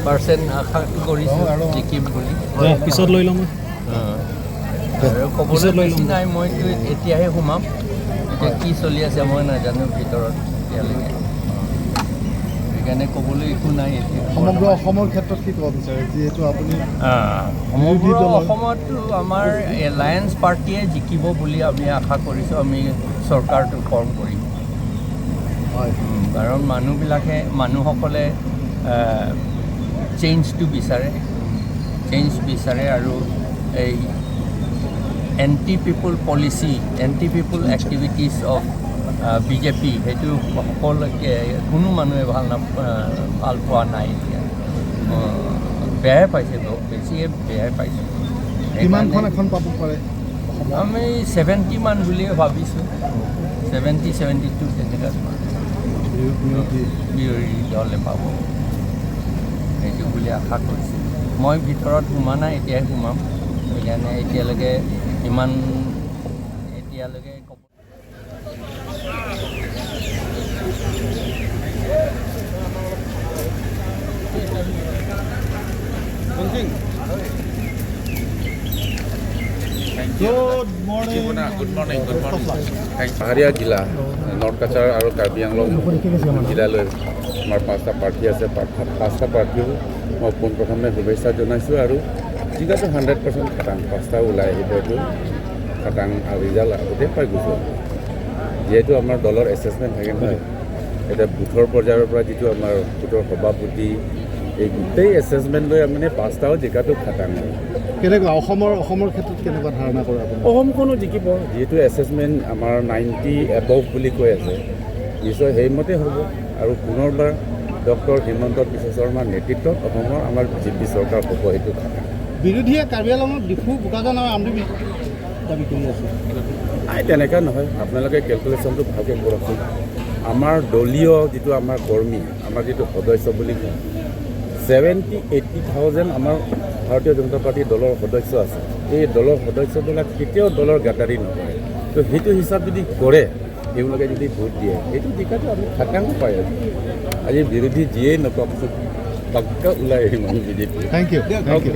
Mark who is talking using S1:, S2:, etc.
S1: Percent আশা কৰিছোঁ জিকিম বুলি।
S2: পিছত লৈ ল'ম।
S1: আৰু ক'বলৈ বেছি নাই। মইতো এতিয়াহে সোমাম। এতিয়া কি চলি আছে মই নাজানো ভিতৰত এতিয়ালৈকে, সেইকাৰণে ক'বলৈ একো নাই এতিয়া।
S3: সমগ্ৰ অসমৰ ক্ষেত্ৰত কি ক'ব বিচাৰে, যিহেতু আপুনি
S1: সমগ্ৰ
S3: বিৰোধী দলৰ-
S1: অসমতো আমাৰ এলায়েন্স পাৰ্টীয়ে জিকিব বুলি আমি আশা কৰিছোঁ। আমি চৰকাৰটো ফৰ্ম কৰিম। কাৰণ মানুহবিলাকে, মানুহসকলে চেঞ্জটো বিচাৰে, চেঞ্জ বিচাৰে আৰু এই anti people policy, anti people activities of BJP, সেইটো সকলোকে, কোনো মানুহে ভাল পোৱা নাই। এতিয়া বেয়াই পাইছে, বহুত বেছিয়ে বেয়াই পাইছে।
S3: কিমানখন
S1: সেইকাৰণে
S3: এখন পাব পাৰে?
S1: আমি 70 মান বুলিয়ে ভাবিছোঁ, 70, 72 তেনেকুৱা।
S3: বিৰোধী
S1: বিৰোধী দলে পাব সেইটো বুলি আশা কৰিছোঁ। মই ভিতৰত সোমা নাই, এতিয়াই সোমাম। সেইকাৰণে এতিয়ালৈকে ইমান এতিয়ালৈকে ক'ব
S3: good morning.
S4: Good morning, good morning. পাহাৰীয়া জিলা নৰ্থ কাছাৰ আৰু কাৰ্বি আংলং জিলালৈ আমাৰ পাঁচটা প্ৰাৰ্থী আছে। পাঁচটা প্ৰাৰ্থীও মই পোনপ্ৰথমে শুভেচ্ছা জনাইছোঁ আৰু জিকাটো 100% খাটাং। পাঁচটা ওলাই আহিব, এইটো খাটাং আৰু ৰিজাল্ট আগতে পাই গৈছোঁ। যিহেতু আমাৰ দলৰ এছেচমেণ্ট থাকে নহয়, এতিয়া বুথৰ পৰ্যায়ৰ পৰা যিটো আমাৰ বুথৰ সভাপতি, এই গোটেই এছেচমেণ্ট লৈ মানে পাঁচটাও জিকাটো খাটাং আৰু।
S3: কেনেকুৱা অসমৰ ক্ষেত্ৰত কেনেকুৱা ধাৰণা কৰে আপুনি?
S4: অসমখনো জিকিব। যিহেতু এছেচমেণ্ট আমাৰ 90 এবভ বুলি কৈ আছে, নিশ্চয় সেইমতে হ'ব আৰু পুনৰবাৰ ডক্টৰ হিমন্ত বিশ্ব শৰ্মাৰ নেতৃত্বত অসমৰ আমাৰ বিজেপি চৰকাৰ হ'ব, সেইটো খাটাং।
S3: বিৰোধীয়ে কাৰ্বি আংলঙত ডিফু, বোকাজান আৰু আমৰি দাবী কৰি আছে।
S4: নাই, তেনেকুৱা নহয়। আপোনালোকে কেলকুলেশ্যনটো ভালকৈ কৰকচোন। আমাৰ দলীয় যিটো আমাৰ কৰ্মী, আমাৰ যিটো সদস্য বুলি কওঁ, 70-80 থাউজেণ্ড আমাৰ ভাৰতীয় জনতা পাৰ্টীৰ দলৰ সদস্য আছে। এই দলৰ সদস্যবিলাক কেতিয়াও দলৰ গাদ্দাৰি নকৰে। তো সেইটো হিচাপ যদি কৰে, তেওঁলোকে যদি ভোট দিয়ে, সেইটো জিকাটো আমি খাটাং পাই আছোঁ। আজি বিৰোধী যিয়েই নকওকচোন, পাক্কা ওলাই আহিম আমি BJP.
S3: Thank you, thank you.